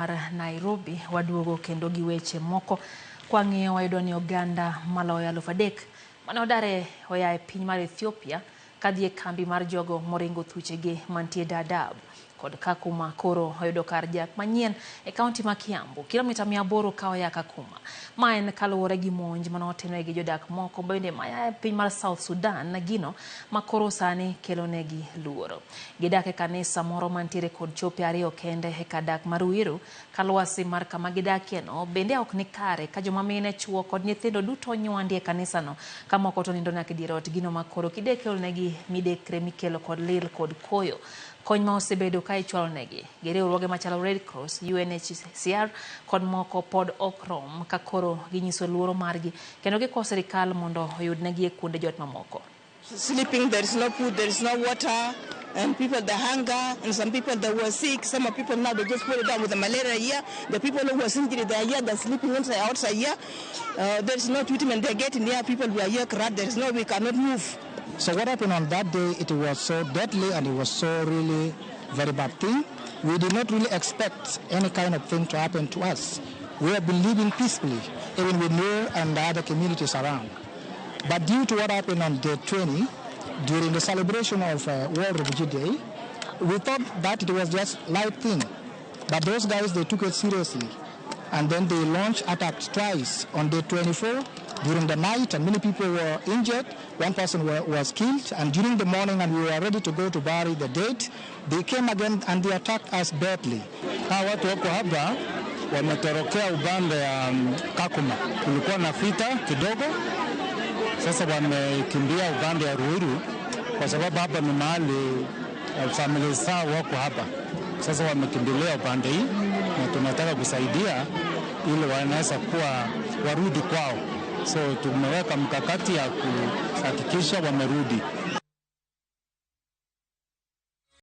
Mar Nairobi waduogo kendo gi weche moko. Kwang'iyo wayudo ni oganda maloyo 3000 mane odare oya e piny mar Ethiopia kadhi e kambi mar jogo moringo thuchegi mantie Dadaab kod Kakuma koro oyudo kar jak manyien e kaunti ma Kiambu, kilomita 800 ka oya Kakuma. Ma en kaluwore gi monj mane gi jodak moko bende maya e piny mar South Sudan, gino ma koro sani kelo negi luoro. Gidak e kanisa moro mantiere kod chope ariyo kende e kar dak mar Ruiru, ka lwasi mar kama gidakie no bende ok ni kare, ka joma mine, chuo kod nyithindo duto nywandi e kanisano, ka moko to nindo nyaka e dier ot, gino ma koro kidek kelonegi midekre mikelo kod lil kod koyo. Kony ma osebedo ka ichwalo negi gi riwruoge machalo Red Cross, UNHCR kod moko pod ok rom, ka koro ginyiso luoro margi kendo gikwayo sirikal mondo oyudnegi e kuonde jot mamoko. Sleeping, there is no food, there is no water, and people the hunger, and some people they were sick. Some of people now they just put it down with the malaria here. The people who were injured, they are here, they're sleeping inside outside here. There is no treatment they're getting here. People who are here, crowd, there is no, we cannot move. So what happened on that day, it was so deadly and it was so really very bad thing. We did not really expect any kind of thing to happen to us. We have been living peacefully, even with Nuer and the other communities around. But due to what happened on day 20, during the celebration of World Refugee Day, we thought that it was just light thing. But those guys, they took it seriously. And then they launched attacks twice on day 24 during the night, and many people were injured. One person was killed, and during the morning, and we were ready to go to bury the dead, they came again and they attacked us badly. Hawa watu wako hapa wametorokea upande ya Kakuma. Kulikuwa na vita kidogo, sasa wamekimbia upande ya Ruiru kwa sababu hapa ni mahali familia zao wako hapa. Sasa wamekimbilia upande hii na tunataka kusaidia ili wanaweza kuwa warudi kwao. So tumeweka mkakati ya kuhakikisha wamerudi.